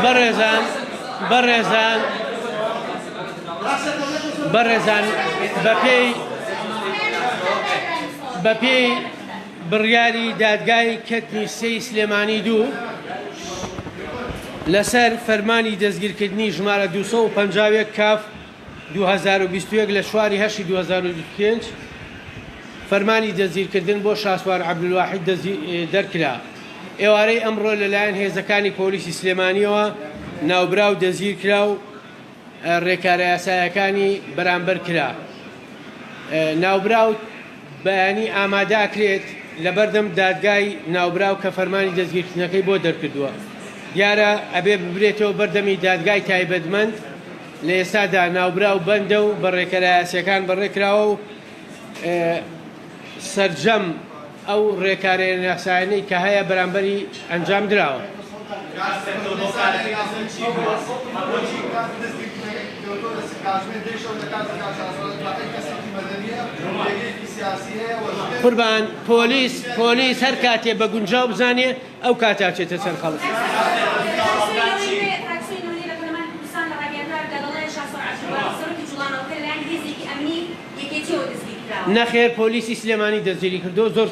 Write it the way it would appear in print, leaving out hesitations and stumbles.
بەڕێزان بەڕێزان بەڕێزان بەپێی بەپێی بڕیاری دادگای کەتنی سێی سلێمانی دوو لەسەر فەرمانی دەستگیرکردنی ژمارە 251 کاف 2021 لە چواری هەشتی 2025 فەرمانی دەستگیرکردن بۆ شاسوار عەبدولواحید دەرکرا. ئێوارەی ئەمڕۆ لەلایەن هێزەکانی پۆلیسی سلێمانییەوە ناوبراو دەستگیرکرا و رێکارە یاسایەکانی بەرامبەر کرا. ناوبراو بەیانی ئامادەکرێت لەبەردەم دادگای ناوبراو کە فەرمانی دەستگیرکردنەکەی بۆ دەرکردووە. دیارە ئەبێ ببرێتەوە بەردەمی دادگای تایبەتمەند. لە ئێستادا ناوبراو بەندە و بە رێکەرە یاسییەکان بەڕێکراوە و سەرجەم ئەو ڕێکارە یاسایانەی کە هەیە بەرامبەری ئەنجام دراوە. قوربان پۆلیس پۆلیس هەر کاتێ بە گونجاو بزانێ ئەو کاتە ئەچێتە سەر خەڵک. نەخێر پۆلیسی سلێمانی دەستگیری کردووە زۆر.